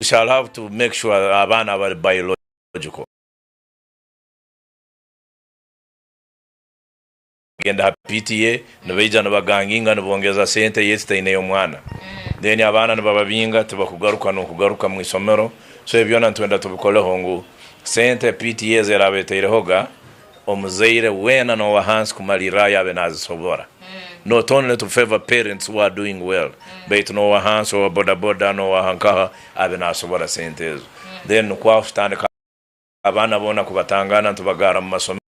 shall have to make sure abaana abari biological. Genda aha PTA nibaija nibaganginga nibongeza sente ei etutaine ey'omwana then abaana nibababinga tibakugaruka nokugaruka mwishomero so ebyo byona nitwenda tubikoreho ngu sente PTA ezi eraba etaireho ga omuzaire weena nowahansi kumarirrayo abe nazisobora not only to favour parents who are doing well baitu nowahansi owa boda boda nowaha nkaha abe nasobora sente ezo then nikwo aho tutandika abaana boona kubatangana nitubagaara mumasomero.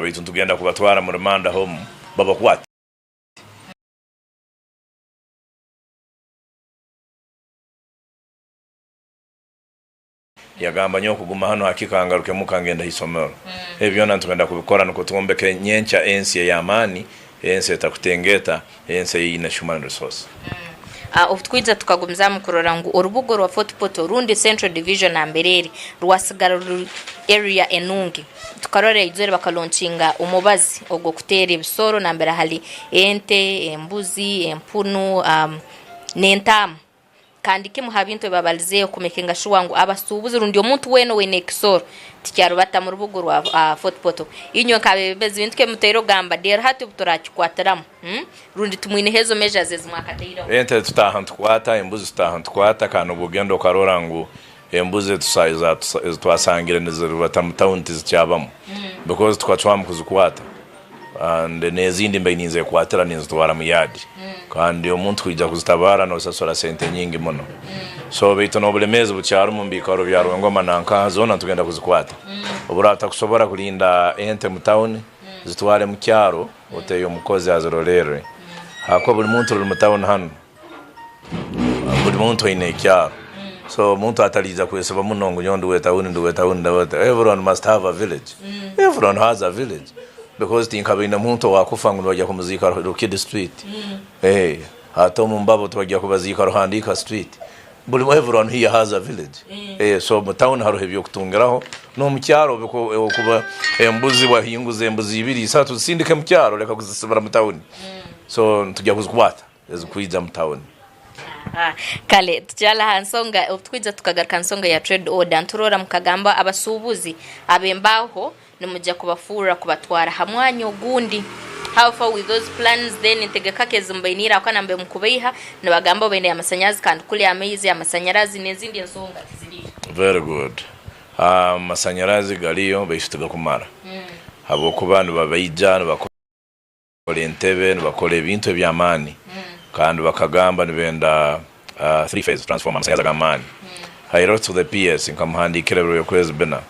Baitu nitugenda kubatwara mu remand home babakwate. Yagamba, Nyowe kuguma hanu hakika ngaruke muka ngende ha isomero. Ebi byona nitwenda kubikora nukwo twombeke nyenkya ensi ey'amaani, ensi etakutengeeta, ensi ey'eine human resource. Obu twija tukagumizaamu kurora ngu orubuga orwa Fort Portal rundi Central Division nambere eri rwasigara ruri area enungi. Tukarora eizooba bakalonkinga omubazi ogw'okuteera ebisoro nambere hali ente, embuzi, empunu n'entaama. Kandi kimu ha bintu ebi babalizeeho kumekinga shuwa ngu abasuubuzi rundi omuntu weena owaine ekisoro tikyarubata mu rubuga orwa Fort Portal. Inywe nk'abebembezi bintu ki ebi mutaire kugamba reero hati obu turakikwatiramu rundi timwineho ezo measures ezi mwakataireho? Ente tutaaha nitukwata, embuzi tutaaha nitukwata kandi obu ogenda okarora ngu embuzi ezi twasangire nizirubata mu tawuni tizikyabamu because tukacwamu kuzikwata. And n'ezindi mbaire ninzekwatira ninzitwara mu yard kandi omuntu kwija kuzitabaara nosasura sente nyingi muno. So baitu n'obulemeezi bukyarimu omu biikaro bya Rwengoma na nkaha zoona nitugenda kuzikwata. Obu oraaba otakusobora kurinda ente mu tawuni, zitware mu kyaro oteyo omukozi azirolerre ahakuba buri muntu oruri mu tawuni hanu Buri muntu aine ekyaro so omuntu atariija kwesiba muno ngu nyowe ndi w'etawuni ndi w'etawuni ndi w'etawuni everyone must have a village everyone has a village because tinkabaine muntu owakufa ngu nibaija kumuziika Rukidi street eh hati omu mbabo tibaija kubaziika Ruhandiika street buri everyone here has a village eh so omu tawuni hariho eby'okutungiraho n'omu kyaro okuba embuzi wahinguza embuzi ibiri isatu zisindike mu kyaro reka kuzisibira mu tawuni so nitujya kuzikwata. Ezikwija mu tawuni. Kale tukyali aha nsonga, obu tukwija tukagaruka aha nsonga ya trade order, nituroora mukagamba abasuubuzi ab'embaaho nimujya kubafuurra kubatwara aha mwanya ogundi. How far with those plans then entegeka ki ezi mubainiire aho kandi nambere mukubaiha nibagamba baine amasanyarazi kandi kuri amaizi, amasanyarazi n'ezindi ensonga tiziriyo. Very good. Amasanyarazi gariyo baitu tigakumara habwokuba nibabaija nibakora. Nibakora entebe, nibakora ebintu eby'amaani kandi bakagamba nibenda three phase transformer, amasanyarazi ag'amaani. I wrote to the PS nkamuhandiikira ebiro by'okwezi bina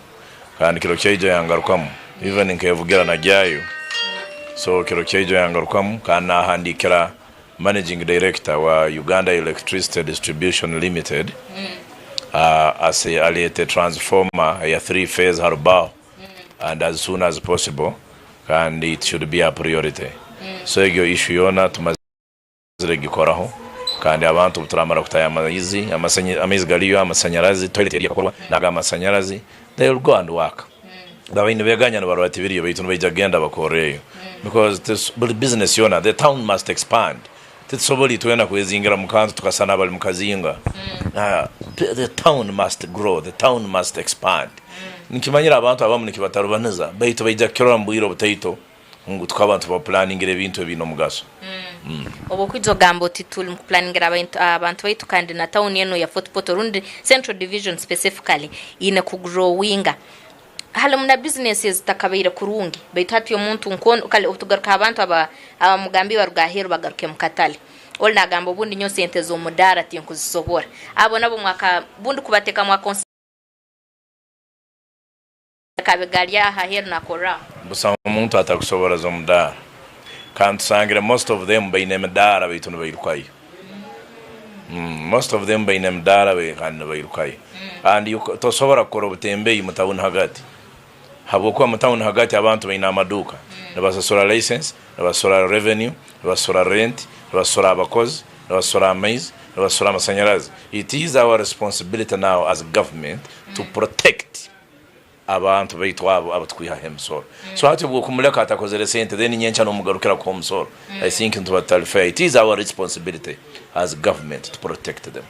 kandi kiro kyaijo yangarukamu even nkevugira nagyayo so kiro kyaijo yangarukamu kandi nahandiikira managing director wa Uganda Electricity Distribution Limited ase aleete transformer eya three phase ha rubaho and as soon as possible kandi it should be a priority so egyo issue yoona tumazire gikoraho kandi abantu obuturamara kutayo amaizi amaizi gariyo amasanyarazi toilet eriyo ekakorwa naga amasanyarazi they will go and work babaire nibeganya nibarora tibiriyo baitu nibaija kugenda bakorreyo because buri business yoona the town must expand Titusobola itwena kwezingira mu kantu tukasana abali mu kazinga. The town must grow, the town must expand. Nikimanyire abantu abamu nikibatarubaniza baitu baija kukirora mu bwire obutaito ngu tukaba nitubapulaningira ebintu ebiine omugaso. Obu okwija ogamba oti turi mukupulaningira abantu baitu kandi na tawuni enu eya Fort Portal rundi Central Division specifically eine kugrowinga. Harimu na bizinesi ezitakabaire kurungi baitu hati omuntu nk'onu kare obu tugaruka aha bantu abamugambiire baruga aheeru bagaruke mu katare oli nagamba obundi nyowe sente z'omudaara tinkuzisobora abo nabo mwaka bundi kubateeka mwa kabe gari aho aheeru nakorra aho. Busaho muntu atakusobora z'omudaara kandi tusangire most of them baine emidaara baitu nibairukayo. Most of them baine emidaara kandi nibairukayo and tosobora kukora obutembeyi mu tawuni hagati habwokuba mu tawuni hagati abantu baine amaduuka nibasasura license, nibasasura revenue, nibasasura rent, nibasasura abakozi, nibasasura amaizi, nibasasura amasanyarazi. It is our responsibility now as government to protect. abantu baitu abo abutukwihaho emisoro. So hati obu okumuleka atakozere sente then nyenkya nomugarukira kuha omusoro, I think nituba tutari fair. It is our responsibility as government to protect them.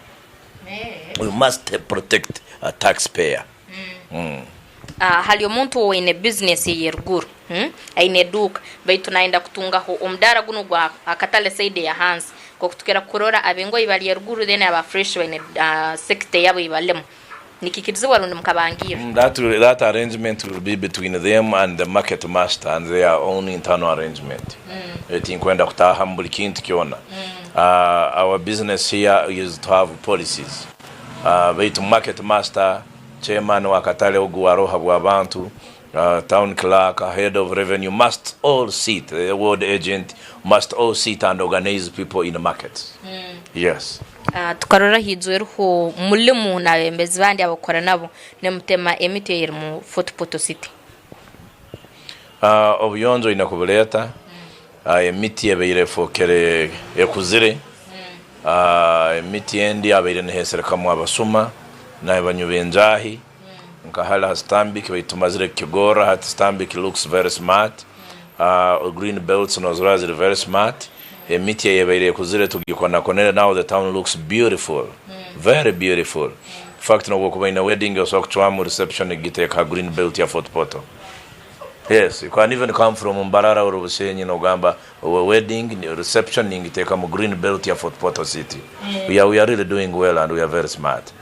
We must protect a tax payer. Hali omuntu owaine bizinesi ey'eruguru, aine eduuka baitu nayenda kutungaho omudaara gunu ogwa akatale side eyahansi nkoku tukira kurora abengoye bali eruguru then aba fresh baine sector eyabo eyibalimu. Nikikirizibwa rundi mukabangirra? That that arrangement will be between them and the market master and their own internal arrangement. Tinkwenda kutaaha mu buli kintu kyona. Our business here is to have policies. Baitu market master, chairman wa katale ogu aroho habw'abantu, town clerk, head of revenue must all sit, the ward agent must all sit and organize people in markets. Yes. Tukarora haijwereho mulimu n'abebembezi bandi abokukora nabo nimutema emiti eyeri mu Fort Portal City. Obuyonjo oine kubureeta, emiti ebaire efookere ekuzire, emiti endi abaire neheserekamu abasuma n'abanywi b'enjaahi nka hali aha Stanbic baitu tumazire kukigorra hati Stanbic looks very smart, green belts nozirora ziri very smart, emiti eyebaire ekuzire tugikonakonere now the town looks beautiful, very beautiful. In fact nobu okuba oine wedding osobola kucwamu reception kugiteeka ha green belt ya Fort Portal. Yes, you can even come from Mbarara or Bushenyi nogamba wedding reception ningiteeka mu green belt ya Fort Portal city. We are, we are really doing well and we are very smart.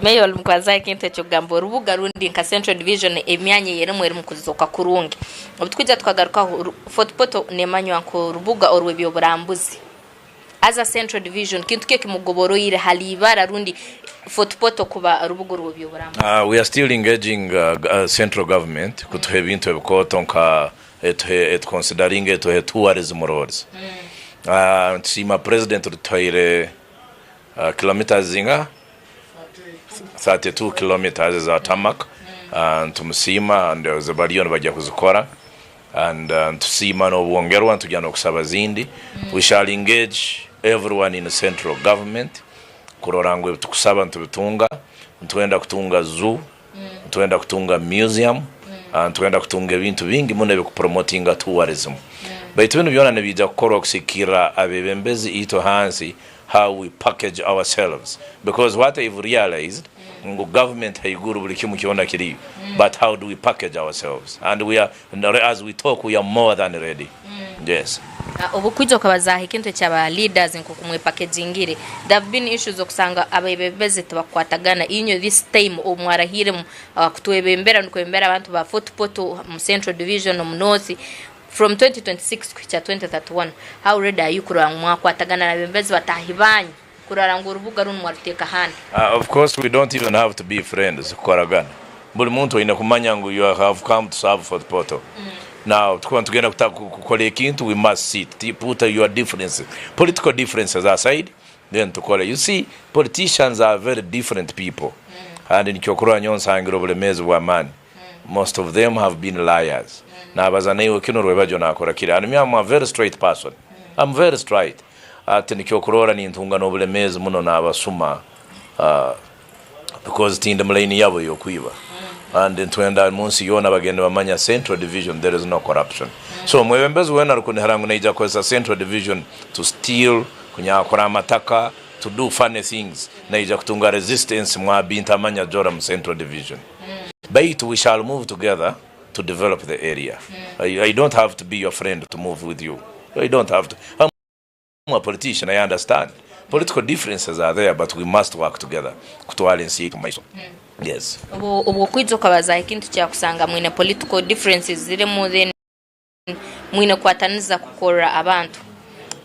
Meya oli mukwazaho ekintu eky'okugamba orubuga rundi nka Central Division emyanya eyerimu erimu kuzooka kurungi. Obu tukwija tukagarukaho, Fort Portal nemanywa nk'orubuga orw'eby'oburambuzi. As a Central Division, kintu ki ekimugoboroire hali ibara rundi Fort Portal kuba rubuga orw'eby'oburambuzi? We are still engaging Central Government kutuha ebintu ebikooto nka etuhe etuconsideringe etuhe tourism roads. Nitusiima President otuhaire kilometres zingaha? 32 kilometres eza tarmac nitumusiima and bariyo nibagya kuzikora and nitusiima nobwongerwa nitugya nokusaba zindi. We shall engage everyone in central government kurora ngu ebitukusaba nitubitunga. Nitwenda kutunga zoo, nitwenda kutunga museum, nitwenda kutunga ebintu bingi muno ebikupromotinga tourism. Baitu binu byona nibiija kukorwa kusigikirra abebembezi itwe hansi how we package ourselves because what I've realized ngu government haiguru buli kimu kyona kiriyo but how do we package ourselves and we are as we talk we are more than ready yes. Obu kwija okabazaaho ekintu ekya ba leaders nkoku mwepakejingire, there have been issues okusanga abebembezi tibakukwatagana, inywe this time obu mwarahiire kutwebembera rundi kwebembera abantu ba Fort Portal mu Central Division omu North, From 2026 kuhikya 2031, how ready are you kurora ngu mwakwatagana n'abebembezi bataahi banyu kurora ngu orubuga runu mwaruteeka handi? Of course we don't even have to be friends kukoragana. Buli muntu oine kumanya ngu you have come to serve Fort Portal. Now tukuba nitugenda kukora ekintu we must sit, put your differences, political differences aside then tukore. You see politicians are very different people and nikyo okurora nyowe nsangire oburemeezi bw'amaani. Most of them have been liars nabaza naiwe kinu rwebagyo nakora kiri and me am a very straight person am very straight ati nikyo okurora nintunga nobulemezi muno nabasuma because tindi mu line yabo eyokwiba and ntwenda munsi yona bagende bamanya central division there is no corruption so omwebembezi wena arikunihira ngu naija kukozesa central division to steal kunyakura amataka to do funny things naija kutunga resistance mwabintamanya jora mu central division. Baitu we shall move together to develop the area. I don't have to be your friend to move with you. I don't have to. I'm a politician, I understand. Political differences are there, but we must work together kutwara ensi yaitu omu maiso. Yes. Obu okwija okabazaaho ekintu kyakusanga mwine political differences zirimu then Mwine kukwataniza kukorra abantu.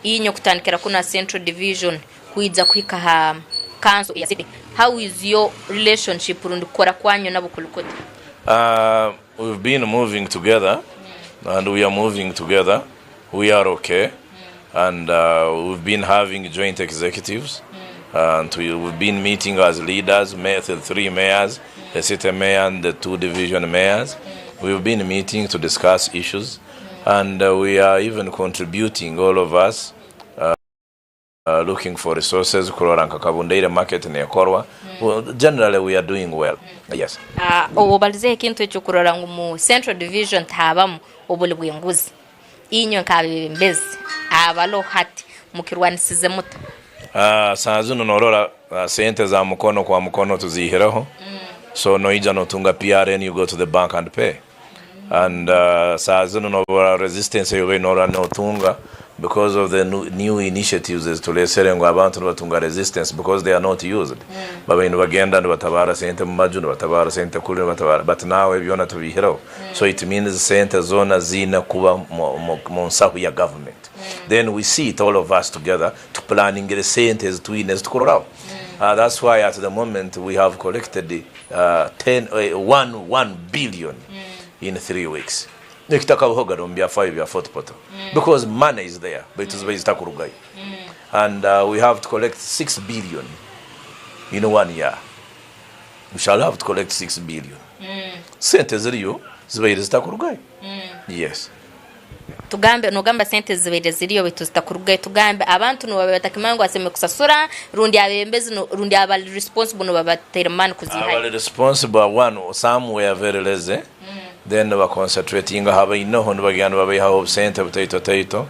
Inywe kutandikira kunu ha Central Division kwija kuhika ha Council eya City, how is your relationship rundi kukora kwanyu nabo kuli kuta? We've been moving together and we are moving together, we are okay and we've been having joint executives and we've been meeting as leaders, the three mayors, the city mayor and the two division mayors. We've been meeting to discuss issues and we are even contributing, all of us. Looking for resources kurora nka Kabundaire market nekorwa generally we are doing well yes. Obalizeho ekintu ekyokurora ngu mu Central Division tihabamu obuli bw'enguzi. Inywe nk'abebembezi abaloho hati mukirwanisize muta? Saaha zinu norora sente za mukono kwa mukono tuziihireho so noija notunga PRN you go to the bank and pay. And saaha zinu noba resistance ei obaire norora notunga because of the new initiatives ezituresere ngu abantu nibatunga resistance because they are not used. Babaire nibagenda nibatabara sente mumaju, nibatabara sente kuri, nibatabara but now ebi byona tubiihireho. So it means sente zoona ziine kuba munsahu ya government. Then we sit all of us together tupulaningire sente ezitwine ezitukuroraho. That's why at the moment we have collected 10, 1, 1 billion in 3 weeks ekitakabahoga n'omu byafaayo bya Fort Portal because money is there baitu zibaire zitakurugayo and we have to collect 6 billion in one year we shall have to collect 6 billion sente ziriyo zibaire zitakurugayo yes. Tugambe, nogamba sente zibaire ziriyo baitu zitakurugayo, tugambe abantu nibo babaire batakimanya ngu basemeriire kusasura rundi abebembezi rundi abali responsible nibo babataire maani kuzihayo? Abali responsible one some were very lazy then niba concentratinga aha baineho nibagenda nibabaihaho obusente butaito taito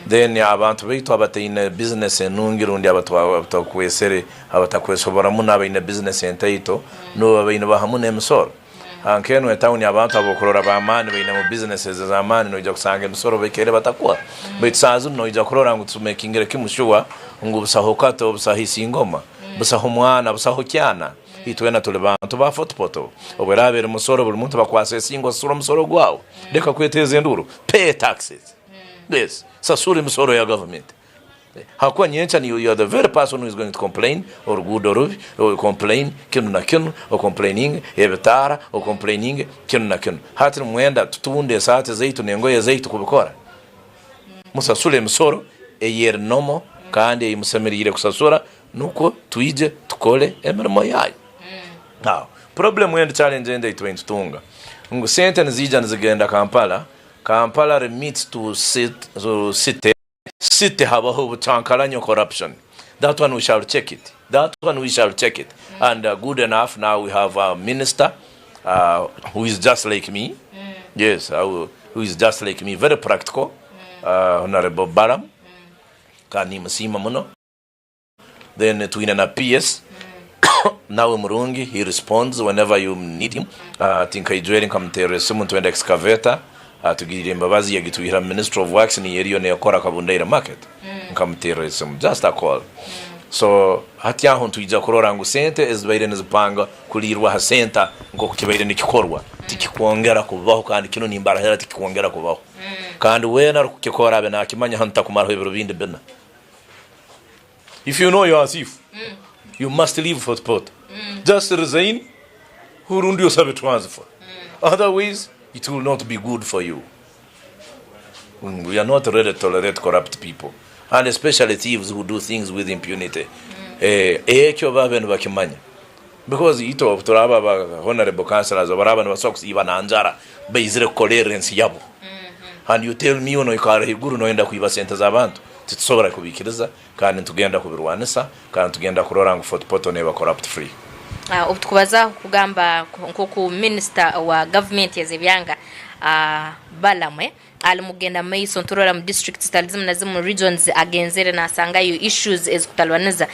then abantu baitu abataine business enungi rundi abatakwesere abatakwesobora muno abaine business entaito nibo babaire nibaha muno emisoro. Nk'enu etawuni abantu ab'okurora b'amaani baine mu businesses ez'amaani noija kusanga emisoro baikaire batakuha. Baitu saaha zinu noija kurora ngu tumekingire kimu shuwa ngu busaho kato, busaho isingoma, busaho mwana, busaho kyana. Itwena tuli bantu ba Fort Portal. Obu eraaba eri musoro buli muntu bakwasa esingo sasura omusoro gwawe. Leka kweteeza enduuru. Pay taxes. Yes, sasura emisoro ya government. Ahakuba nyenkya niiwe you are the very person who is going to complain oruguudo rubi, o complain kinu na kinu, o complaininge ebitaara, o complaininge kinu na kinu. Hati nimwenda tutunde esaati zaitu n'engoye zaitu kubikora? Musasure emisoro eyeri normal kandi ei musemeriire kusasura nukwo twije tukore emirimo yanyu. Now, problem endi challenge endi ei tubaire nitutunga ngu sente niziija nizigenda Kampala, Kampala remits to city, City habaho obucankaranyo corruption that one we shall check it that one we shall check it and good enough now we have a minister who is just like me yes who is just like me very practical honorable Balaam kandi nimusiima muno. Then twine na PS nawe murungi he responds whenever you need him. Hati nka Ijweri nkamuterera esimu nitwenda excavator atugirire embabazi yagitwihira mu ministry of works niyo eriyo nekora Kabundaire market nkamuterera esimu just a call. So hati aho nitwija kurora ngu sente ezibaire nizipanga kuriirwa aha center nkoku kibaire nikikorwa tikikwongera kubaho kandi kinu nimbarahira tikikwongera kubaho kandi weena arikukikora abe nakimanya hanu takumaraho ebiro bindi bina. If you know you are a thief, you must leave Fort Portal. Just resign orundi osabe transfer. Otherwise, it will not be good for you. We are not ready to tolerate corrupt people and especially thieves who do things with impunity. Eh, ekyo babe nibakimanya because itwe obu turaaba ba honorable councillors obu baraaba nibasobola kusiiba na njara baizire kukolerera ensi yabo and you tell me iwe noikara ahaiguru noyenda kwiba sente z'abantu Titusobora kubiikiriza kandi nitugenda kubirwanisa kandi nitugenda kurora ngu Fort Portal neeba corrupt free. Obu tukubazaho kugamba nk'oku minisita wa gavumenti ez'ebyanga Balaam ali mukugenda mu maiso niturora mu disiturikiti zitali zimu na zimu regions agenzere nasangayo issues ezikutalibaniza.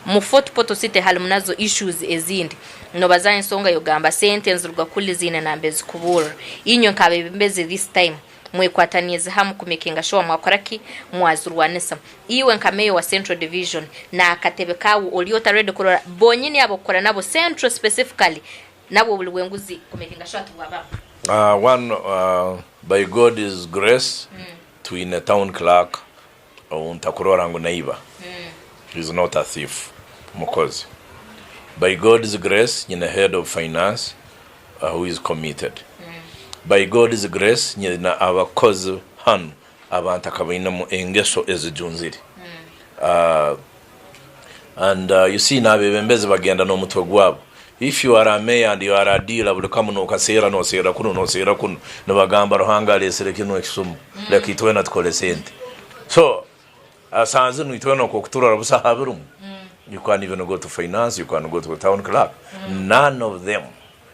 Mu Fort Portal city halimu nazo issues ezindi. Nobazaho ensonga y'okugamba sente niziruga kuli ziine nambere zikuburra. Inywe nk'abebembezi this time Mwekwataniize hamu kumekinga shuwa mwakora ki? Mwazirwanisa. Iwe nka Mayor wa Central Division na akatebe kaawe ori ota ready kurora bonyini abokukora nabo Central specifically nabwo obuli bwenguzi kumekinga shuwa tibwabaho? One by God's grace twine town clerk ou ntakurora ngu naiba, he is not a thief, mukozi. By God's grace nyine head of finance who is committed. By God's grace nyine abakozi hanu abantakabainemu engeso ezijunzire. And you see n'abebembezi bagenda n'omutwe gwabo. If you are a mayor and you are a dealer buri kamu nokaseera noseera kunu noseera kunu nibagamba Ruhanga aresire kinu ekisumu leka itwena tukore sente. So. Saaha zinu itwena nk'oku turora busa ha birimu, you can't even go to finance, you can't go to the town clerk, none of them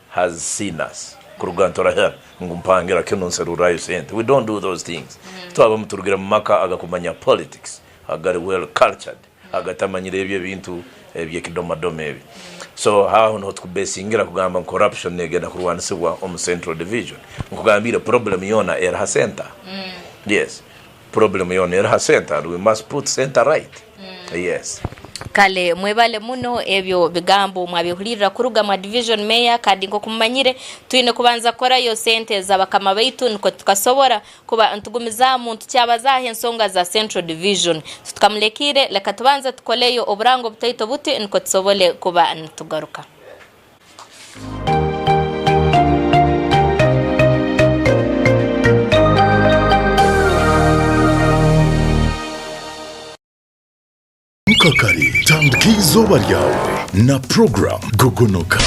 has seen us kuruga niturahira ngu mpangira kinu nserurrayo sente. We don't do those things. Twaba muturugire mu maka agakumanya politics, agari well cultured, agatamanyire ebyo ebintu ebyekidomadoma ebi. So aho niho tukubesingira kugamba ngu corruption negenda kurwanisibwa omu Central Division. Nkugambiire problem yoona eri ha center. Yes. Problem yoona eri ha center and we must put center right. Yes. Kale mwebale muno ebyo bigambo mwabihulirira kuruga mwa division mayor kandi nkoku mumanyire twine kubanza kukorayo sente za bakama baitu nikwo tukasobora kuba nitugumizaamu nitukyabazaaho ensonga za central division titukamulekiire leka tubanze tukoleyo oburango butaito buti nikwo tusobole kuba nitugaruka. Imuka kare, tandika eizooba ryawe na puroguramu Gogonoka.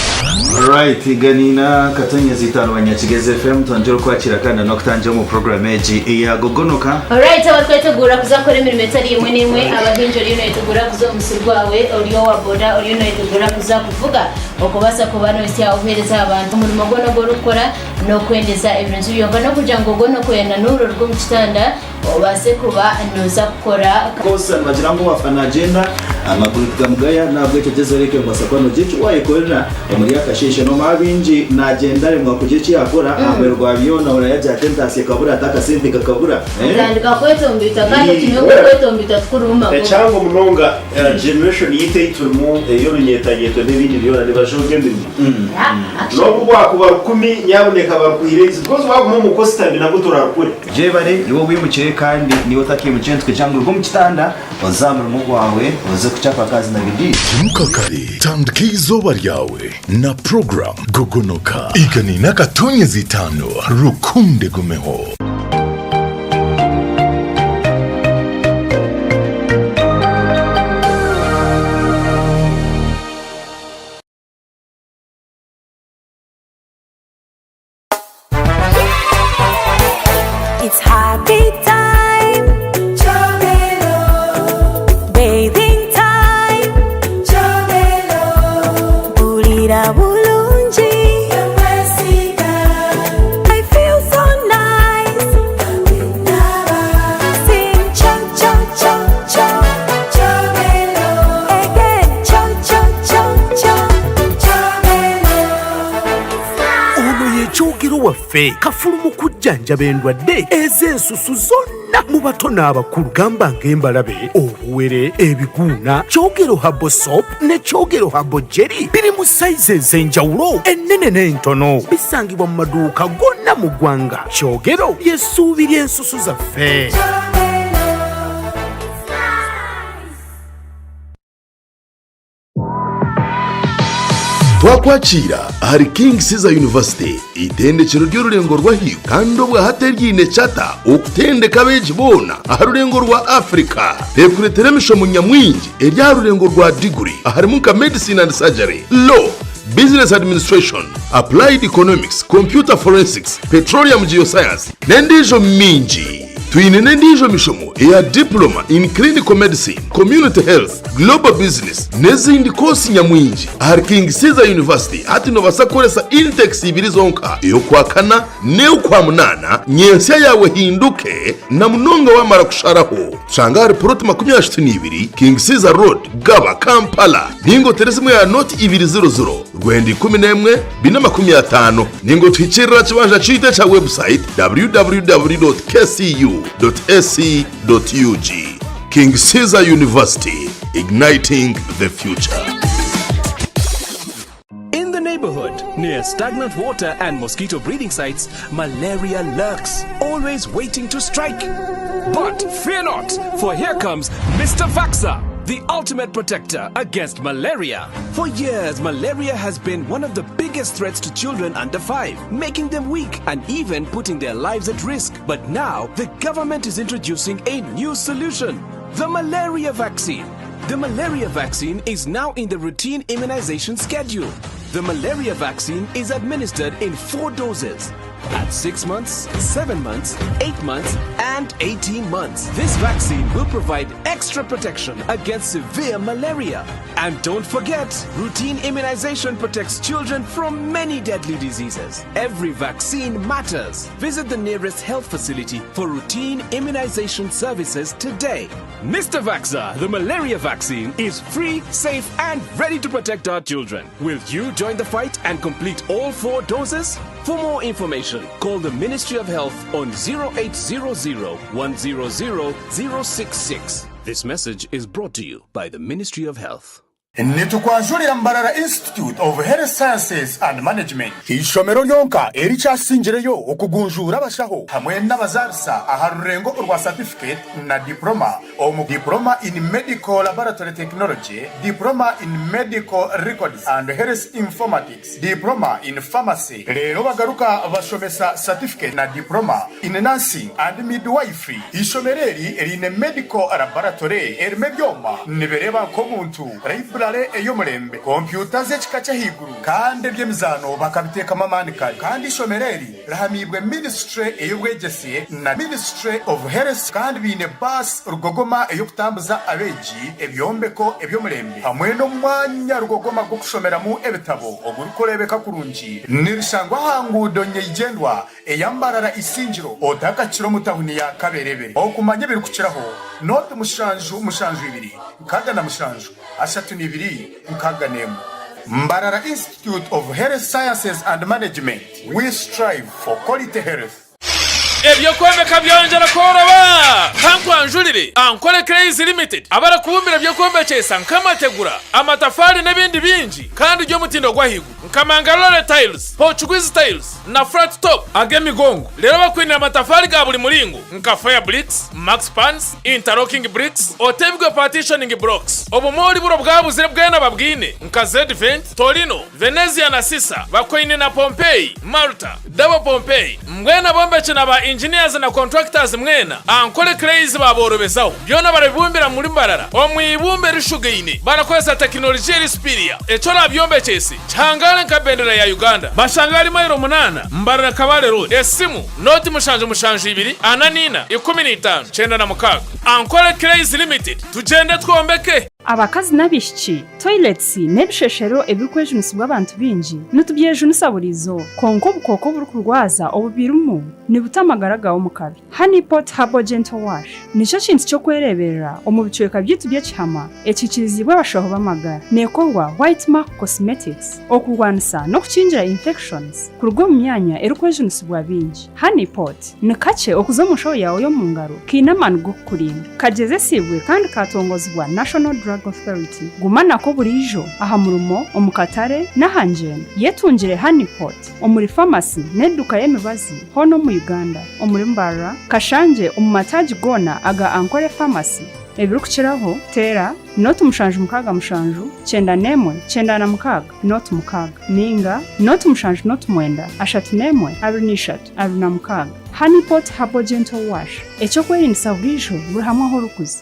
Alright, ganiina katonyezi itaano Banyakigezi FM twongere okwakira kandi n'okutangira omu program egi eya Gogonoka. Alright, abarikwetegura kuza kukora emirimo etari emwe n'emwe, abahingi oriyo noyetegura kuza omu musiri gwawe, ori owa boda oriyo noyetegura kuza kuvuga, okubaasa kuba nohitsya obuheereza aha bantu. Omurimo gwona ogu orikukora n'okwendeza ebirungi byonka n'okugira ngu ogonoke na n'oburo oruga omu kitanda Obaase kuba nooza kukora. Course nibagira ngu owafa nagyenda amaguru tigamugaya nahabwekyo gyezaho oreke ngu obaasa kuba nogira eki wayekorera omuri akasheeshe nomanya baingi nagyenda aremwa kugira eki yakora aha muheru gwa byona ohurira yagira ati entaasya ekabura ati akasente kakabura. Otandika kwetomboita kandi okimanya ngu okwetomboita tikurimu magoba. Ekyangu munonga generation yaitu ei turimu ey'orunyetanyeto n'ebindi byona nibajooga emirimo. N'obu bwakuba rukumi nyabuneka barukuhire eizi because waguma omu kositami nabwo torarukure. Gyebare, iwe owimukire kandi n'iwe otakiimukire nitukugira ngu ruga omu kitanda oze aha murimo gwawe oze kucapa kazi na bidii. Imuka kare, tandika eizooba ryawe na puroguramu Gogonoka. Igana n'akatonyezi itaano Rukundo egumeho. It's happy time Bathing time Mpurira bulungi I feel so nice Sing cho cho cho cho Again cho cho cho cho Ono ye Kyogero waffe kafulu mu kujjanjaba endwadde ez'ensusu zonna mu bato n'abakulu gamba ng'embalabe, obuwere, ebiguuna. Kyogero Herbal Soap ne Kyogero Herbal Jelly biri mu sayizi ez'enjawulo ennene n'entono. Bisangibwa mu maduuka gonna mu ggwanga. Kyogero ly'essuubi ly'ensusu zaffe. Twakwakiira ahari King Caesar University, eitendekero ry'orurengo rw'ahaiguru kandi obwahati eriine charter okutendeka abeegi boona aha rurengo rwa Africa. Rekureetera emishomo nyamwingi eri aha rurengo rwa diguri aharimu nka Medicine and Surgery, Law, Business Administration, Applied Economics, Computer Forensics, Petroleum Geoscience n'endiijo mingi. Twine n'endiijo mishomo eya Diploma in Clinical Medicine, Community Health, Global Business n'ezindi koosi nyamwingi. Ahari King Caesar University hati noobaasa kukoresa intakes ibiri zonka, ey'okwakana n'ey'okwamunaana, nyentsya yaawe ehinduke na munonga waamara kusharaho. Tushanga ahari Puroti 32, King Caesar Road, Gaba, Kampala. Ninga otere esimu ya noti ibiri ziro ziro, rwenda 11, 450. Ninga otuhikirire aha kibanja kyaitu ekya webusayiti www.kcu.ac.ug. King Caesar University, igniting the future. In the neighborhood, near stagnant water and mosquito breeding sites, malaria lurks, always waiting to strike. But fear not, for here comes Mr. Vaxa, the ultimate protector against malaria. For years, malaria has been one of the biggest threats to children under 5, making them weak and even putting their lives at risk. But now, the government is introducing a new solution, the malaria vaccine. The malaria vaccine is now in the routine immunization schedule. The malaria vaccine is administered in 4 doses. At 6 months, 7 months, 8 months, and 18 months. This vaccine will provide extra protection against severe malaria. And don't forget, routine immunization protects children from many deadly diseases. Every vaccine matters. Visit the nearest health facility for routine immunization services today. Mr. Vaxa, the malaria vaccine, is free, safe, and ready to protect our children. Will you join the fight and complete all four doses? For more information, call the Ministry of Health on 0800 100 066. This message is brought to you by the Ministry of Health. Nitukwanjurira Mbarara Institute of Health Sciences and Management, eishomero ryonka erikyasingireyo okugunjuura abashaho hamwe n'abazaarisa aha rurengo orwa Certificate na Diploma omu Diploma in Medical Laboratory Technology, Diploma in Medical Records and Health Informatics, Diploma in Pharmacy reero bagaruka bashomesa Certificate na Diploma in Nursing and Midwifery. Eishomero eri riine Medical Laboratory erimu ebyoma nibireeba nk'omuntu, Library ey'omurembe, kompyuta z'ekika ky'ahaiguru kandi eby'emizaano bakabiteekamu amaani kare. Kandi eishomero eri Rihamiibwe Minisitule ey'Obwegyese na Ministry of Health kandi baine baasi rugogoma ey'okutambuza abeegi, ebyombeko eby'omurembe hamwe n'omwanya rugogoma gw'okushomeramu ebitabo ogurikureebeka kurungi. Nirishangwa aha nguudo nyeigyendwa eya Mbarara Isingiro otakakira omu tahuni ya Kaberebe. Okumanya ebirikukiraho, nooti mushanju mushanju ibiri nkaaga na mushanju ashatu n'ibiri nkaaga n'emwe. Mbarara Institute of Health Sciences and Management. We strive for quality health. Eby'okwombeka byongyera kworoba! Kankwanjurire Ankole Clays Limited abarikubumbira eby'okwombekyesa nk'amategura, amatafaari n'ebindi bingi kandi by'omutindo gw'ahaiguru nka Mangalore Tiles, Portuguese Tiles na Flat Top ag'emigongo. Reero bakwinire amatafaari ga buri muringo nka Fire Bricks, Max Pans, Interlocking Bricks, Otebigwe Partitioning Blocks. Obumoori buro bwabuzire bwena babwine nka Zedvent, Torino, Venezia na Sisa bakwaine na Pompeii, Malta, Double Pompeii, mbwenu abombeki na ba engineers na contractors mwena Ankole Clays baaborobezaho. Byona barabibumbira muri Mbarara omu ibumba erishugaine barakozesa tekinologiya eri superior. Eki orabyombekyese kihangaare nka bendera ya Uganda. Bashanga ahari mailo munaana Mbarara Kabale Road. Esimu, nooti mushanju mushanju ibiri ana n'ina 15 96. Ankole Clays Limited, tugyende twombeke! Abakazi n'abaishiki, toilets n'ebisheshero ebirikwejunisibwa abantu baingi nitubyejunisa buri izooba. Kwonka obukooko oburikurwaza obubirimu nibuta amagara gaawe omu kabi. Honey Pot Herbal Gentle Wash nikyo kintu ky'okwereeberera omu bicweka byaitu by'ekihama ekiikiriziibwe abashaho b'amagara. Neekorwa White Mark Cosmetics okurwanisa n'okukingira infections kuruga omu myanya erikwejunisibwa baingi. Honey Pot. Ni kakye okuza omu nshaho yaawe y'omu ngaro kaine amaani g'okukurinda. Kagyezesiibwe kandi kaatongozibwa National Drug Authority. Guma nako buriijo aha murimo, omu katare, n'aha ngyendo. Yetungire Honey Pot omuri famasi n'eduuka y'emibazi hoona omu Uganda, omuri Mbarara, Kashangye omu mataagi goona aga Ankole Pharmacy. Ebirikukiraho, teera nooti mushanju mukaaga mushanju, kyenda n'emwe, kyenda na mukaaga, nooti mukaaga, nainga nooti mushanju nooti mwenda, ashatu n'emwe, abiri n'ishatu, 26. Honey Pot Herbal Gentle Wash, eky'okwerindisa buriijo buri hamwe ahu orikuza.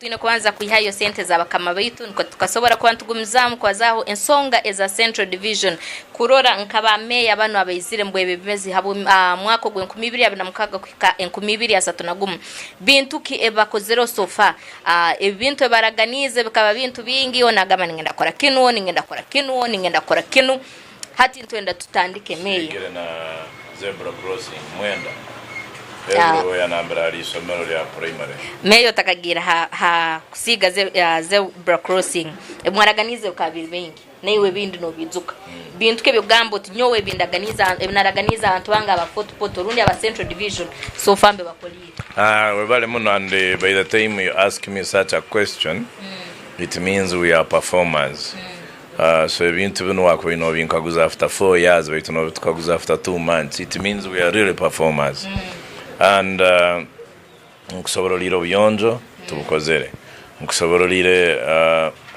Twine kubanza kwihayo sente za bakama baitu nukwo tukasobora kuba nitugumizaamu kubazaaho ensonga eza Central Division kurora nka ba meeya banu abaizire mubwebembezi habwa mwaka ogw'enkumi ibiri abiri na mukaaga kuhika 2031 bintu ki ebibakozireho so far. Ebintu ebibaraganiize bikaba bintu bingi, onu nagamba ningenda kukora kinu, onu ningenda kukora kinu, onu ningenda kukora kinu. Hati nitwenda tutandike meeya. Tusigire na zebra crossing mwenda everywhere nambere hari isomero rya primary. Meeya otakagiire ha kusiiga zebra crossing ebimwaraganiize bikaba biri bingi naiwe ebindi nobiijuka. Bintu ki ebyokugamba oti nyowe ebinaraganiize abantu bange aba Fort Portal rundi aba Central Division so far mbibakoliire? Webale muno and by the time you ask me such a question it means we are performers. So ebintu binu wakubaire nobinkaguza after 4 years baitu nobitukaguza after 2 months it means we are really performers and nkusobororire obuyonjo tubukozere nkusobororire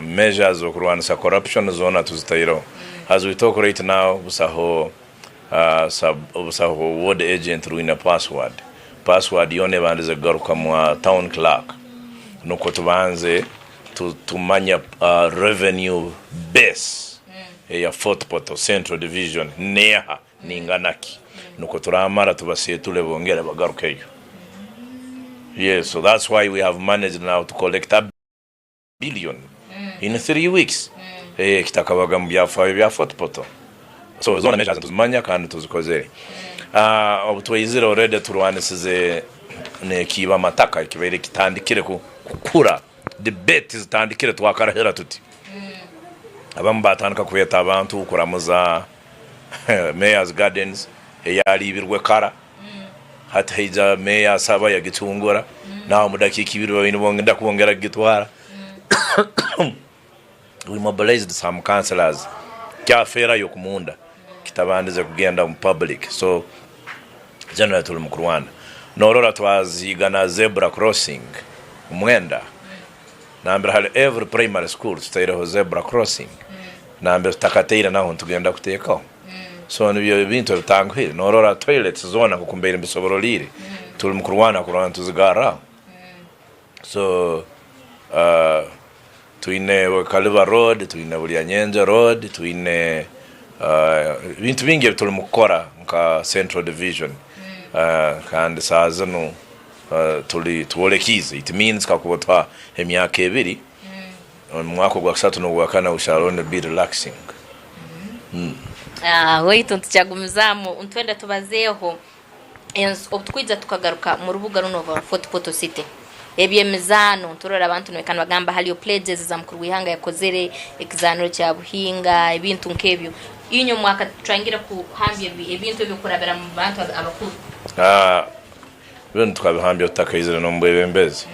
measures okurwanisa corruption zona tuzitaireho as we talk right now busaho sub busaho ward agent rwine password password yona ebandize kugaruka mwa town clerk nukwo tubanze Tumanya revenue base eya Fort Portal Central Division neeha, ningana ki, nukwo turamara tubaseetule bongere bagarukeyo. Yes, so that's why we have managed now to collect a billion in 3 weeks ekitakabaga mu byafaayo bya Fort Portal. So zoona measures nituzimanya kandi tuzikozere. Obu twaizire already turwanisize n'ekiiba amataka ekibaire kitandikire kukura. Debate zitandikire twakarahira tuti abamu batandika kweta abantu kuramuza Mayor's Gardens eyariibirwe kara hati haija meeya asaba yagitungura nawe omu dakiika ibiri babaire nibenda kwongera kugitwara. We mobilized some councillors kyafeerayo kumunda kitabandize kugenda omu public so generally turi mukurwana norora twaziiga na zebra crossing mwenda nambere hari every primary school tutaireho zebra crossing nambere tutakateire naho nitugenda kuteekaho so nibyo ebintu ebitanguhire norora toilets zoona nkoku mbaire mbisobororiire turi mukurwana kurora nituzigarraho. So twine Kaliba road, twine Bulyanyenje road, twine ebintu bingi ebi turimu kukora nka Central Division kandi saaha zinu turi tworekiize it means kakuba otuha emyaka ebiri, omu mwaka ogwa kusatu n'ogwa kana we shall only be relaxing. Waitu nitukyagumizaamu nitwenda tubazeeho Obu tukwija tukagaruka mu rubuga runu orwa Fort Portal City, eby'emizaano nturora abantu nibaikara nibagamba haliyo pledges eza mukuru w'ihanga yakozere, ekizaaniro kya Buhinga, ebintu nk'ebyo. Inywe mwakatwangire kuhambya ebintu ebyo kurabira mu bantu abakuru? Binu tukabihambya tutakaizire n'omu bwebembezi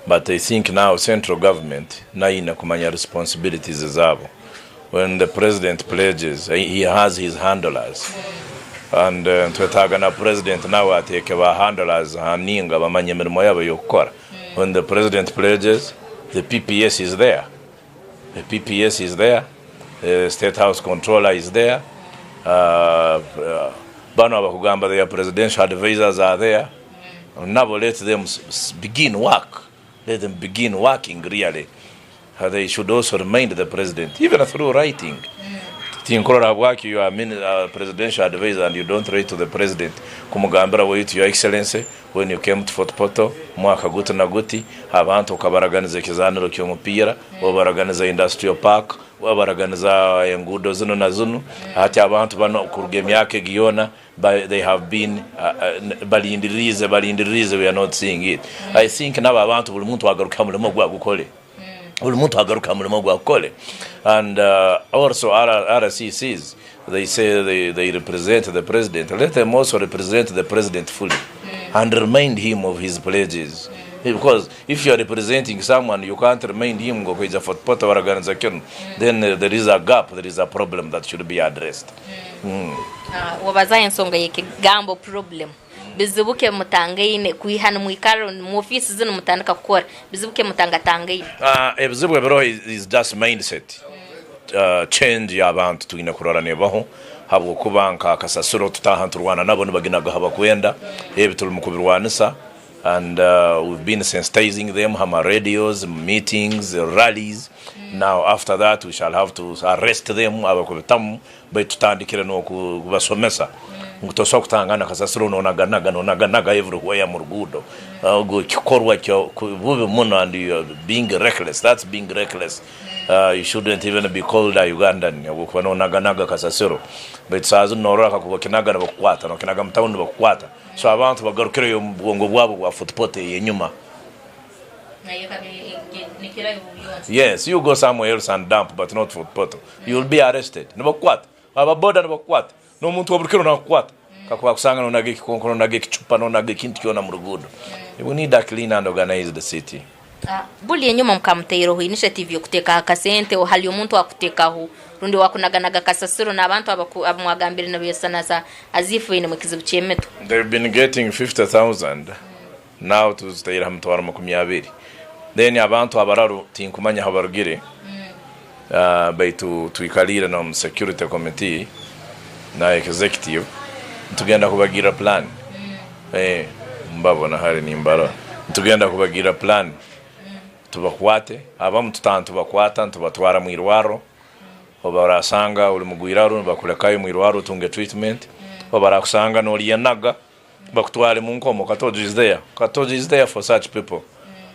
but I think now central government nayo eine kumanya responsibilities zaabo. When the president pledges, he has his handlers and nitwetaaga na president nawe ateeke ba handlers aha ninga bamanye emirimo yabo ey'okukora. When the president pledges, the PPS is there. The PPS is there, the State House Controller is there, banu abakugamba their presidential advisors are there. Nabo let them begin work, let them begin working really. They should also remind the president even through writing. Tinkurora habwaki you are presidential advisor and you don't write to the president kumugambira waitu your excellency when you came to Fort Portal mwaka guti na guti abantu okabaraganiza ekizaaniro ky'omupiira wabaraganiza industrial park wabaraganiza enguudo zinu na zinu hati abantu banu kuruga emyaka egi yoona they have been balindiririize balindiririize we are not seeing it. I think nabo abantu buri muntu agaruke aha murimo gwe agukore. Buri muntu agaruke aha murimo gwe agukore. And also RCCs they say they represent the president, let them also represent the president fully and remind him of his pledges. Because if you are representing someone you can't remind him ngu okwija Fort Portal waraganiza kinu, then there is a gap, there is a problem that should be addressed. Wabazaho ensonga y'ekigambo problem. Bizibu ki ebi mutangaine kwiha nimwikarra omu ofiisi zinu mutandika kukora? Bizibu ki ebi mutangatangaine? Ebizibu ebiriho is just mindset change y'abantu twine kurora nebaho habwokuba nka kasasiro tutaaha niturwana nabo nibaginaga aha bakwenda ebi turi mukubirwanisa. And we've been sensitizing them ha ma radios, meetings, rallies. Now after that we shall have to arrest them abakubitamu baitu tutandikire n'okubasomesa ngu tosobola kutangana kasasiro nonaganaga nonaganaga everywhere mu ruguudo. Ogu kikorwa kyo bubi muno and you are being reckless, that's being reckless. You shouldn't even be called a Ugandan habwokuba nonaganaga kasasiro. Baitu saaha zinu norora kakuba okinaga nibakukwata, nokinaga mu town nibakukwata. So abantu bagarukireyo omu bwongo bwabo bwa Fort Portal eyenyuma. Yes, you go somewhere else and dump but not Fort Portal. You will be arrested. Nibakukwata. Aba boda nibakukwata. N'omuntu wa buri kiro nakukwata. Kakuba akusanga nonaga ekikonko, nonaga ekicupa, nonaga ekintu kyona mu ruguudo. We need a clean and organized city. Buri enyuma mukamuteireho initiative yokuteekaho akasente hali omuntu owakutekaho rundi owakunaganaga kasasiro n'abantu abu mwagambire nibesanaza as if bainemu ekizibu ky'emitwe. They've been getting 50,000 now tuziteire aha mitwaro 20 then abantu abararu tinkumanya ahu barugire baitu twikariire n'omu security committee na executive nitugenda kubagirira plan. Mbabona hare nimbarora. Nitugenda kubagira plan tubakwate, abamu tutaha nitubakwata nitubatwara mu irwarro, obu barasanga ori mugwiraro nibakurekayo omu irwarro otunge treatment, obu barakusanga noryenaga bakutware mu nkomo, Katojo is there, Katojo is there for such people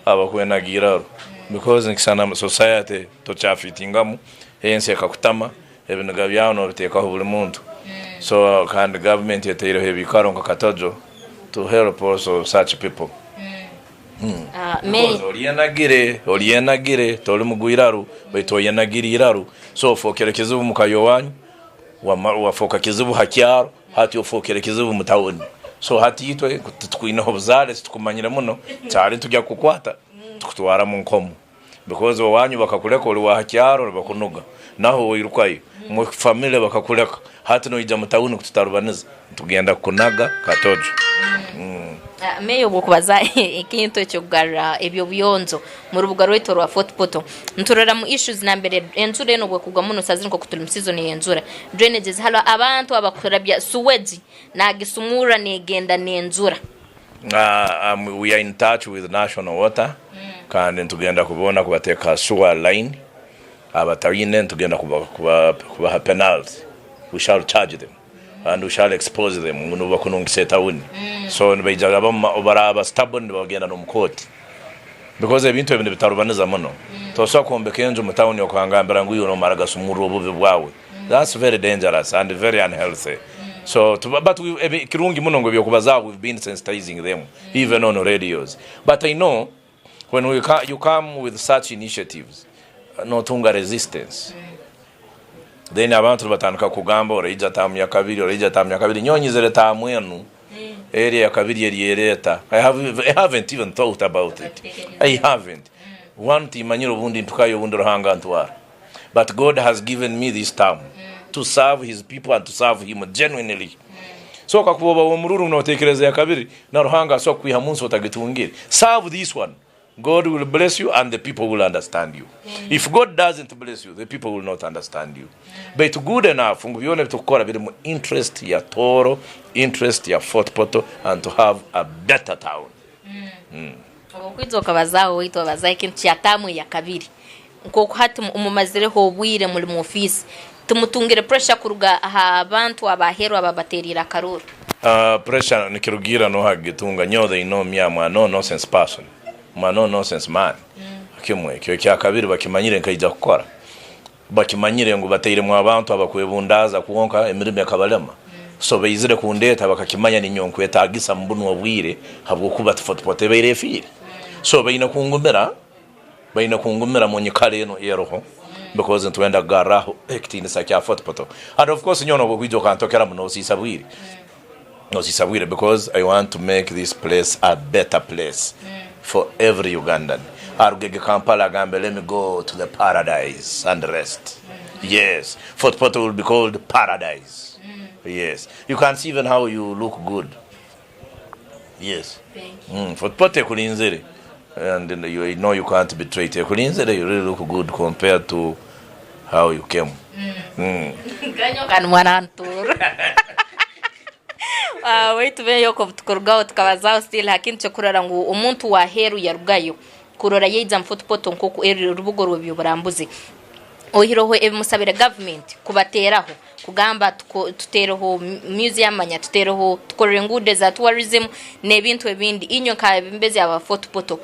abakwenaga iraro because nikisana society tokyafitingamu, ensi ekakutama, Ebiniga byawe nobiteekaho buri muntu so kandi government eteireho ebikaro nka Katojo to help also such people because oryenagire oryenagire tori mugwiraru baitu oyenagire iraru so ofokere kizibu muka yowanyu wafoka kizibu ha kyaro hati ofokere kizibu mu tawuni so hati itwe titukwineho buzaare titukumanyire muno kyari nitugya kukukwata tukutwara mu nkomo. Because owanyu bakakureka ori waha kyaro nibakunuga naho oirukayo mu family bakakureka hati noija mu town kututarubaniza nitugenda kukunaga katojo. Mayor obwokubaza ekintu ekyokugarra ebyobuyonjo mu rubuga rwaitu orwa Fort Portal niturora mu issues nambere enjura enu obwekugwa muno saaha zinu nkoku turi mu season y'enjura drainages hariho abantu abakurabya sewage nagisumurra negenda n'enjura. We are in touch with National Water kandi nitugenda kuboona kubateeka aha sewer line, abataine nitugenda kubaha penalty, we shall charge them and we shall expose them ngu nibo bakunungisa etawuni. So nibaija abamu baraaba stubborn nibagenda n'omu kooti because ebintu ebi nibitarubaniza muno. Tosobola kwombeka enju mu tawuni okangambira ngu iwe nomara gasumurra obubi bwawe. That's very dangerous and very unhealthy so but we, kirungi muno ngu ebyokubazaaho we've been sensitizing them even on radios but I know when we, you come with such initiatives notunga resistance then abantu nibatandika kugamba oraija taamu yakabiri oraija taamu yakabiri nyowe nyizire taamu enu eri eyakabiri eryereeta I, have, I haven't even thought about it I haven't one timanyire obundi mpikayo obundi Ruhanga antwara But God has given me this term to serve his people and to serve him genuinely. So kakuba oba w'omururu notekereza ya kabiri na Ruhanga asobola kukwiha munsi otagitungire. Serve this one. God will bless you and the people will understand you. If God doesn't bless you, the people will not understand you. Baitu good enough ngu byona ebitukukora biri mu interest ya Tooro, interest ya Fort Portal and to have a better town. Obu okwija okabazaaho waitu wabazaaho ekintu kya taamu eyakabiri. Nk'oku hati mumazireho obwire muri mu ofiisi, timutungire pressure kuruga aha bantu ab'aheeru ababateereire akaruuru? Pressure nikirugiirira n'oha kugitunga. Nyowe they know me am a no nonsense person, am a no nonsense man. Kimwe ekyo. Ekyakabiri bakimanyire nkaija kukora. Bakimanyire ngu batairemu abantu abakwebundaaza kwonka emirimo ekabalema. So baizire kundeeta bakakimanya ninyowe nkwetaagisa mu bunu obwire habwokuba Fort Portal ebaire efiire. So baine kungumira. Baine kungumira mu nyikara enu eroho because nitwenda kugarraho ekitiinisa kya Fort Portal. And of course nyowe nobu okwija okantokeramu nosiisa bwire, nosiisa bwire because I want to make this place a better place for every Ugandan. Arugege Kampala agambe let me go to the paradise and rest. Yes, Fort Portal will be called paradise. Yes, you can see even how you look good. Yes. Fort Portal ekurinzire and you know you can't betray it. Ekurinzire you really look good compared to how you came. Kandi mwanantuura. Waitu beeyoko obutukurugaho tukabazaho still ha kintu ky'okurora ngu omuntu w'aheeru yarugayo kurora yaija mu Fort Portal nk'oku eri orubuga orw'eby'oburambuzi. Oihireho ebi musabire gavumenti kubateeraho kugamba tuteereho museum manya tuteereho tukorere enguudo eza tourism n'ebintu ebindi, inywe nk'abebembezi aba Fort Portal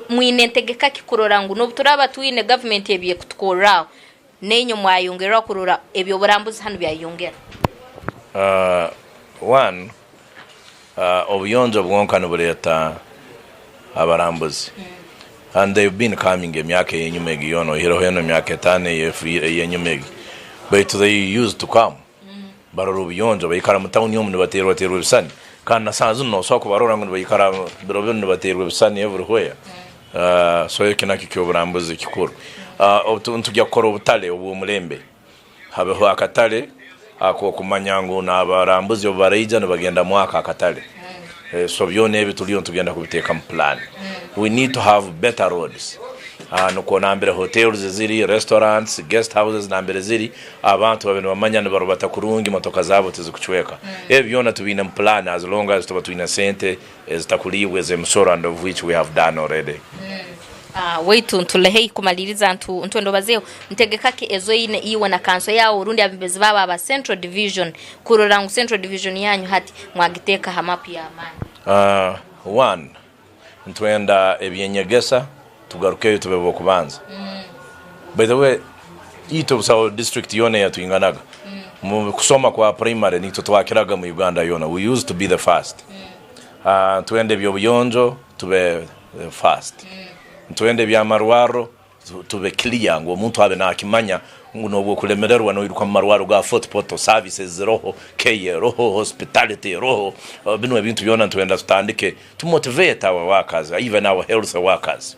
mwine ntegeka ki kurora ngu n'obu turaaba twine gavumenti ebi ekutukorraho Nainywe mwayongerwa kurora eby'oburambuzi hanu byayeyongera. One, obuyonjo bwonka nibureeta abarambuzi and they've been coming emyaka ey'enyima egi yoona oihireho enu emyaka etaano ey'enyima egi baitu they used to come barora obuyonjo baikara mu tawuni omu nibateerwa teerwa ebisani kandi na saaha zinu nosobola kubarora ngu nibaikara biro binu nibateerwa ebisani everywhere so eki nakyo ky'oburambuzi kikuru. Nitujya kukora obutale obw'omulembe habeho akatale ak'okumanya ngu n'abarambuzi obu baraija nibagenda mu ako akatale so byona ebi turiyo nitugenda kubiteeka mu pulaani. We need to have better roads nikwo nambere hotels ziri, restaurants, guest houses nambere ziri Abantu babe nibamanya nibarubata kurungi motoka zaabo tizikucweka. Ebi byona tubiine mu plan as long as tuba twine sente ezitakuriibwa ez'emisoro and of which we have done already. Waitu ntuli haihi kumaliriza ntu ntwenda obazeeho ntegeka ki ezoine iwe na kanso yaawe orundi abebembezi baabo aba Central Division kurora ngu Central Division yanyu hati mwagiteeka ha mapu y'amaani? One, Nitwenda eby'enyegesa tugarukeyo tube b'okubanza. By the way, itwe busaho district yoona eyatwinganaga. Mu kusoma kwa primary nitwe twakiraga mu Uganda yoona. We used to be the first. Nitwenda eby'obuyonjo tube the first. Nitwenda eby'amarwarro Tube clear ngu omuntu abe nakimanya ngu nobu okuremererwa noiruka mu marwaro ga Fort Portal, services ziroho, care eroho, hospitality eroho, binu ebintu byona nitwenda tutandike to motivate our workers, even our health workers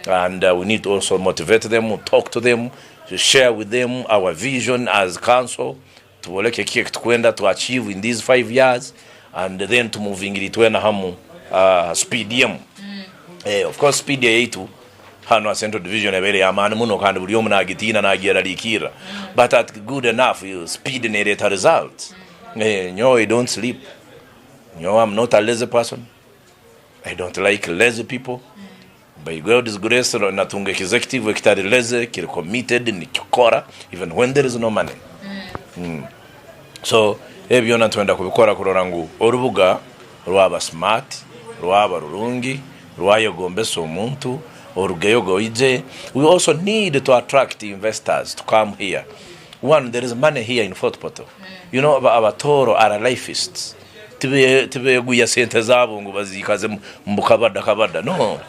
and we need to also motivate them, talk to them, share with them our vision as council, tuboreke kiki ekitukwenda to achieve in these 5 years and then tumuvingire itwena hamu aha speed emu. Of course speed eyaitu hanu aha Central Division ebaire y'amaani muno kandi buri omu nagitiina nagyerarikirra but at good enough speed nereeta results. Nyowe I don't sleep, nyowe am not a lazy person, I don't like lazy people. By God's grace natunga executive ekitari lazy, kiri committed, nikikora even when there is no money. So ebi byona nitwenda kubikora kurora ngu orubuga rwaba smart, rwaba rurungi, rwayegombesa omuntu, orugeyo oije. We also need to attract investors to come here. One, there is money here in Fort Portal. You know, Abatooro are lifeists. Tibeeguya sente zaabo ngu baziikaze omu kabada kabada. No.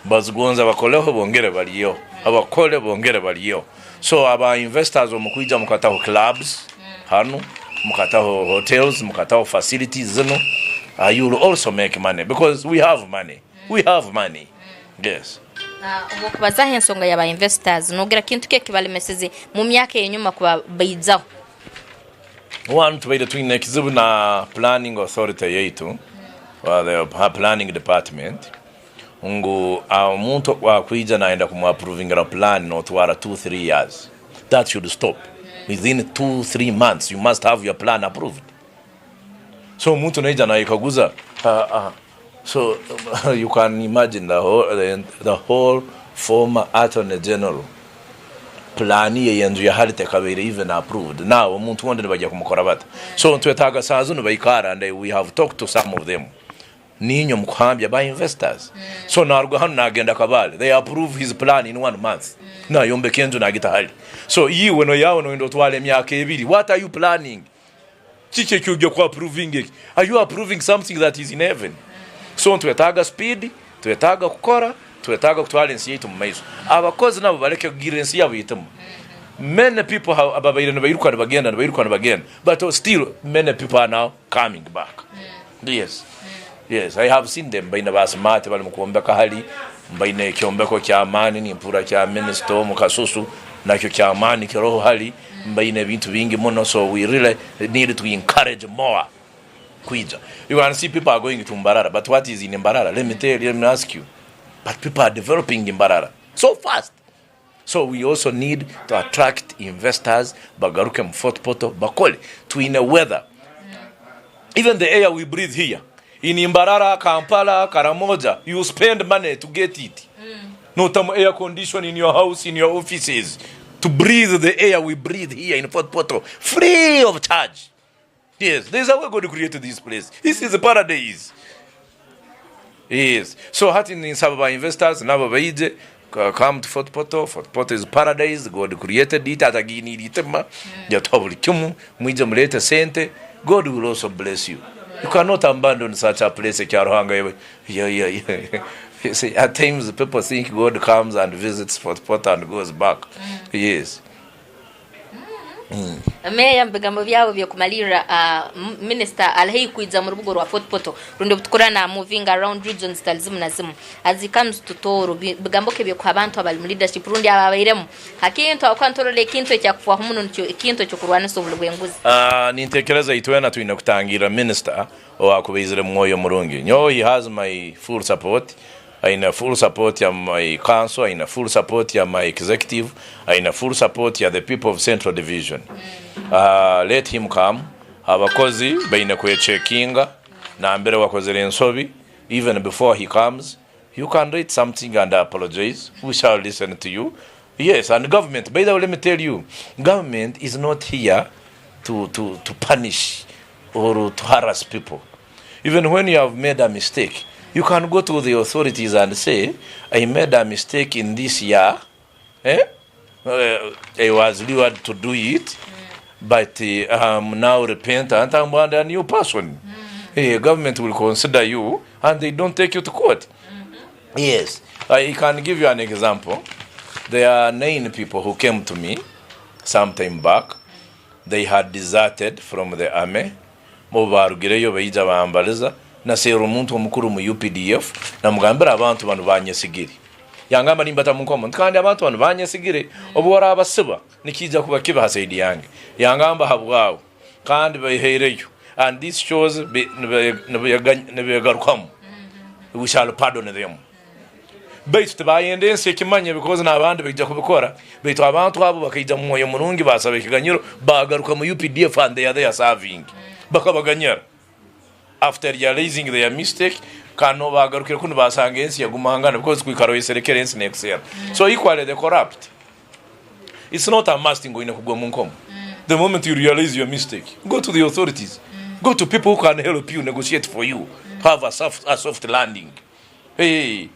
Bazigonza bakoleho bongere baryeho. Bakole bongere baryeho. So aba investors omu kwija mukataho clubs hanu, mukataho hotels, mukataho facilities zinu, you will also make money because we have money. We have money. Yes. Obu okubazaho ensonga ya ba investors, nogira kintu ki ekibalemeseze mu myaka eyenyuma kuba baijaho? One, tubaire twine ekizibu na planning authority yaitu, the planning department, ngu omuntu oku akwija nayenda kumu approvingira plan notwara two, three years. That should stop. Within 2, 3 months you must have your plan approved. So omuntu naija nayekaguza, so you can imagine the whole, the whole former attorney general plan ye y'enju ya hali tekabaire even approved. Now omuntu ondi nibajya kumukora bata? So nitwetaaga saaha zinu baikara and we have talked to some of them. Niinywe mukuhambya ba investors. So naruga hanu nagenda Kabale, they approve his plan in one month. Nayombeka enju nagita hali. So iwe noyawe noyenda otwale emyaka ebiri, what are you planning? Kiki eki oija ku approvinga eki? Are you approving something that is in heaven? So nitwetaaga speed, twetaaga kukora, twetaaga kutwara ensi yaitu omu maiso. Abakozi nabo baleke kugirira ensi yabo eitima. Many people ababaire nibairuka nibagenda, nibairuka nibagenda, but still many people are now coming back. Yes, yes, I have seen them baine ba smart bari mukwombeka hali, baine ekyombeko ky'amaani nimpurra kya minister omu Kasusu nakyo ky'amaani kiroho hali. Mbaine ebintu bingi muno so we really need to encourage more kwija. You can see people are going to Mbarara but what is in Mbarara? Let me tell you, let me ask you. But people are developing in Mbarara so fast. So we also need to attract investors bagaruke mu Fort Portal bakole. Twine weather. Even the air we breathe here in Mbarara, Kampala, Karamoja, you spend money to get it. Notamu air condition in your house, in your offices, to breathe the air we breathe here in Fort Portal, free of charge. Yes, there's a way God created this place. This is paradise. Yes. So hati ninsaba ba investors nabo baije come to Fort Portal. Fort Portal is paradise. God created it atagiiniire itima yatuha buri kimwe. Mwije mureete sente. God will also bless you. You cannot abandon such a place ekya Ruhanga ya ya ya you see, at times people think God comes and visits Fort Portal and goes back. Yes. Meeya omu bigambo byabo by'okumalirra, Minisita ari haihi kwija omu rubuga orwa Fort Portal rundi obutukura na movinga around regions zitari zimwe na zimwe. As he comes to Tooro, bigambo ki eby'okuha abantu abari mu leadership rundi ababairemu ha kintu ahabw'okuba niturora ekintu ekyakufwaho muno nikyo ekintu eky'okurwanisa oburi bw'enguzi? Nintekereza itwena twine kutangirra minisita owakubaizire mwoyo murungi. Nyowe he has my full support. Aine full support ya my council, aine full support ya my executive, aine full support ya the people of Central Division. Let him come, abakozi baine kwecheckinga nambere wakozire ensobi even before he comes, you can write something and apologize, we shall listen to you. Yes, and government, by the way let me tell you, government is not here to, to, to punish or to harass people. Even when you have made a mistake, you can go to the authorities and say, I made a mistake in this year, eh? I was lured to do it, but I'm now repentant, I'm a new person. Government will consider you and they don't take you to court. Yes, I can give you an example. There are 9 people who came to me some time back. They had deserted from the army. Obu baarugireyo baija bambariza, naserra omuntu omukuru omu updf namugambira abantu banu banyesigire. Yangamba nimbatamu nkomo nti kandi abantu banu banyesigire obu orabasiba nikiija kuba kibi ha side yange. Yangamba habwawe kandi behaireyo and this shows nibegarukamu we shall pardon them. Baitu tibayenda ensi ekimanye because nabandi baija kubikora baitu abantu abo bakaija mumwoyo murungi basaba ekiganyiro bagaruka mu updf and they are there serving bakabaganyira after realizing their mistake kandi nobu bagarukire kunu basanga ensi yagumangana because kwikara oyeserekere ensi nekuseera so equally the corrupt it's not a must ngu oine kugwa omu nkomo the moment you realize your mistake go to the authorities go to people who can help you negotiate for you have a soft, a soft landing. Hey,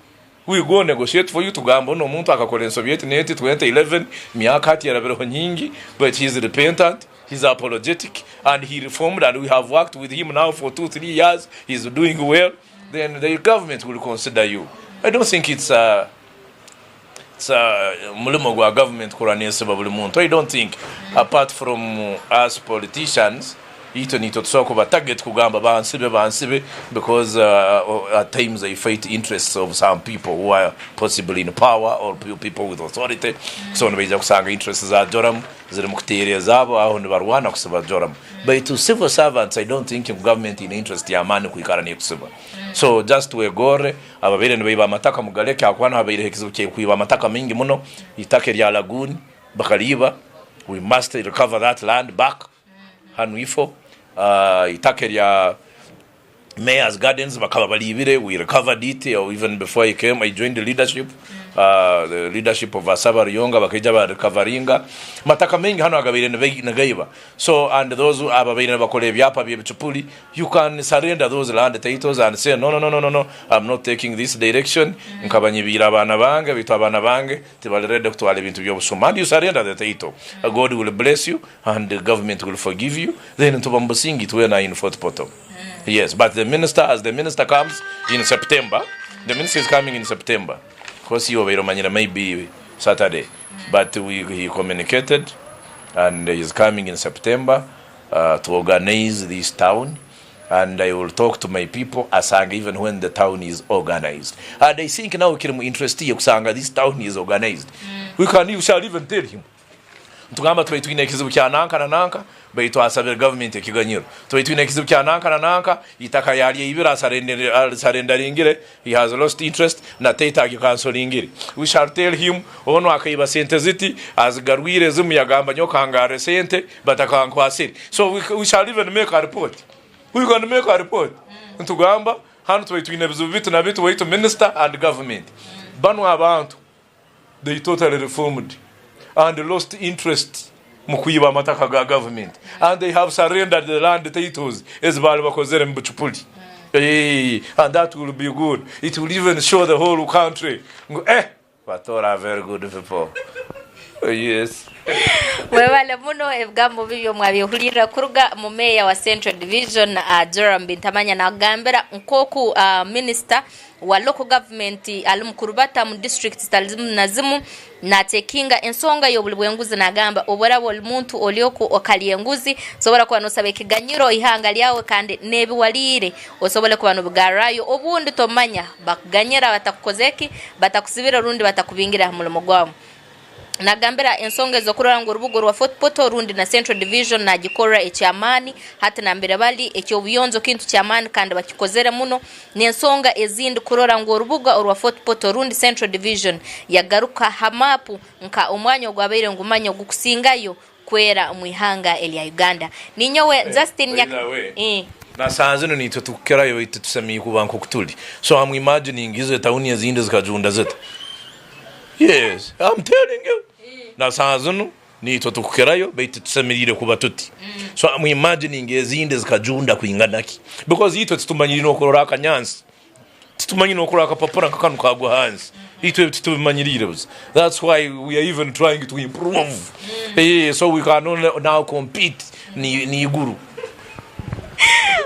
we go negotiate for you tugambe onu omuntu akakora ensobi eti n'eti 2011 emyaka hati erabireho nyingi but he is repentant, he is apologetic and he reformed and we have worked with him now for 2, 3 years, he is doing well, then the government will consider you. I don't think it's a it's a omurimo gwa government kurwana ensiba buri muntu. I don't think apart from us politicians Itwe niitwe tusobora kuba target kugamba bansibe bansibe because at times they fight interests of some people who are possibly in power or people with authority so nibaija kusanga interests za Joram zirimu kuteera ezaabo aho nibarwana kusiba Joram baitu civil servants I don't think ngu government eine interest y'amaani kwikara nekusiba so just twegorre ababaire nibaiba amataka mugareke ahakuba nihabaireho ekizibu ky'okwiba amataka maingi muno eitaka erya lagoon bakariiba we must recover that land back. Hanu ifo eitaka erya Mayor's Gardens bakaba bariibire, we recovered it even before I came, I joined the leadership, the leadership of Asaba Ruyonga bakaija ba recoveringa amataka maingi hanu agabaire nigaiba so and those ababaire nibakora ebyapa by'ebicupuri you can surrender those land titles and say no no no no no I'm not taking this direction nkaba nyibiire abaana bange baitu abaana bange tibari ready kutwara ebintu by'obushuma and you surrender the title God will bless you and the government will forgive you then nituba mu businge itwena in Fort Portal yes but the minister as the minister comes in September the minister is coming in September course iwe obaire omanyire maybe Saturday but we, he communicated and he is coming in September uh, to organize this town and I will talk to my people asanga even when the town is organized and I think now kiri mu interest ye kusanga this town is organized we can you shall even tell him Nitugamba tubaire twine ekizibu kya nanka na nanka, baitu asabire gavumenti ekiganyiro. Tubaire twine ekizibu kya nanka na nanka, eitaka yaryeibire arisarendaringire, he has lost interest, na title agikansoringire. We shall tell him, onu akaiba sente ziti, azigarwire ezimu yagamba nyowe kangarre sente, but akankwasire. So we shall even make a report. We can make a report nitugamba hanu tubaire twine ebizibu bitu na bitu waitu minister and government. Banu abantu they totally reformed and lost interest mu kwiba amataka ga government and they have surrendered the land titles ezi baali bakozere mu bucupuli. Eeh and that will be good. It will even show the whole country ngu eh Batooro are very good people. Yes. Mwebale muno ebigambo bibyo mwabyehurira kuruga mu meeya wa Central Division Joram Bintamanya nakugambira nkoku minisita wa local government ali mukurubata mu district zitali zimu na zimu natekinga ensonga y'obuli bw'enguzi nagamba obu oraba oli muntu oli oku okalya enguzi osobora kuba nosaba ekiganyiro ihanga lyawe kandi n'ebiwaliire osobole kuba nobigarrayo obundi tomanya bakuganyira batakukozeki batakusibire rundi batakubingire aha mulimo gwawe. Nagambira ensonga ez'okurora ngu orubuga orwa Fort Portal rundi na Central Division nagikorra eky'amaani hati nambere bali eky'obuyonjo kintu ky'amaani kandi bakikozere muno n'ensonga ezindi kurora ngu orubuga orwa Fort Portal rundi Central Division yagaruka ha maapu nka omwanya ogwabaire ngumanya ogukusingayo kwera omu ihanga erya Uganda. Ninyowe Justin By the way, nasanze nu naitwe tukukirayo baitu titusemeriire kuba nkoku tuli. So I'm imagining izo etauni ezindi zikajunda zita? Yes, I'm telling you. Nasanze nu naitwe tukukirayo baitu titusemeriire kuba tuti. So I'm imagining ezindi zikajunda kwingana ki? Because itwe titumanyire nokurora akanyansi. Titumanyi nokurora akapapura nka kanu kagwa ahansi. Itwe ebi titubimanyiriire busa. That's why we are even trying to improve. Eh, so we can only now compete ni n'iguru.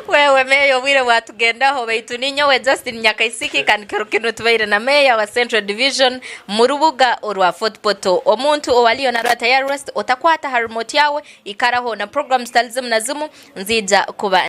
Wewe meeya obwire bwatugendaho baitu ninyowe Justin Nyakaisiki kandi kiro kinu tubaire na meeya wa Central Division mu rubuga orwa Fort Portal. Omuntu owaliyo narora tayari rest otakwata ha remote yawe ikaraho na programs zitali zimu na zimu nziija kuba.